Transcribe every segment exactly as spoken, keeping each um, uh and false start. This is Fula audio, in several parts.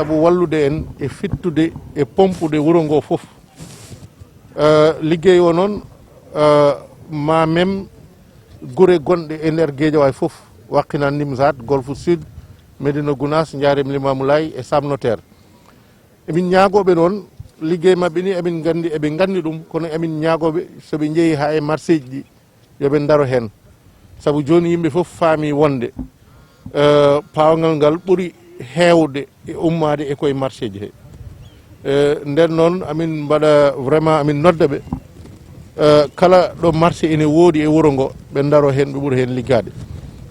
Sabu wallude en e fittude e pompude wuro ngo fof. Eh, liggey o noon, eh, ma mem gure gonɗe e nder Guédiawaye fof, Wakhinane Nimzatt, Golfe Sud, Médina Gounass, Ndiarème Limamoulaye e Sam Notaire. Emin ñaagooɓe noon, liggey maɓɓe ni emin nganndi, eɓe nganndi ɗum, kono emin ñaagooɓe so ɓe njehi haa e marché ji ɗi, yo ɓe ndaro heen. Sabu jooni yimɓe fof faami wonde, eh, paawngal ngal ɓuri heewde e ummaade e koye marché ji he. Eh, nden noon amin mbaɗa vraiment, amin nodda ɓe, eh, kala ɗo marché ene woodi e wuro ngo, ɓe ndaro heen, ɓe ɓura heen liggaade.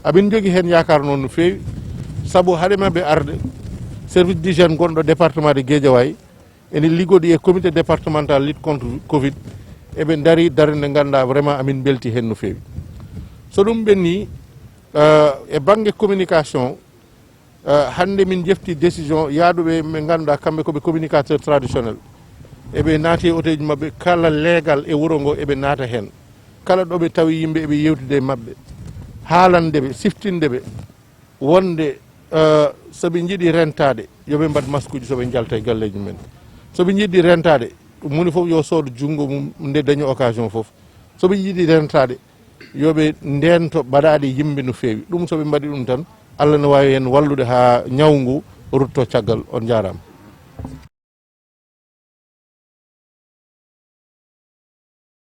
Amin njogi heen yaakaar noon no feewi, sabu hade maɓɓe arde, service d'hygiène gonɗo département de Guédiawaye ene liggoɗi e comité départemental lutte contre covid, eɓe ndari darnde nde ngannduɗaa vraiment amin mbelti heen no feewi. So ɗum ɓenni, eh, e bannge communication, eh, hannde min njefti décision yaaduɓe ɓe ngannduɗaa kamɓe ko ɓe communicateur traditionnel. Eɓe naati e otoji maɓɓe, kala leegal e wuro ngo eɓe naata heen. Kala ɗo ɓe tawi yimɓe eɓe yewtida e maɓɓe, haalande ɓe, siftinde ɓe wonde, eh, so ɓe njiɗi rentaade, yo ɓe mbaɗ maskuuji so ɓe njalta e galleeji mumen. So ɓe njiɗi rentaade, moni fof yo soodo junngo mum nde dañi occasion fof. So ɓe njiɗi rentaade, yo ɓe ndeento baɗaaɗe yimɓe no feewi. Ɗum so ɓe mbaɗi ɗum tan, Allah no waawi en wallude haa ñaw ngu rutto caggal. On njaaraama.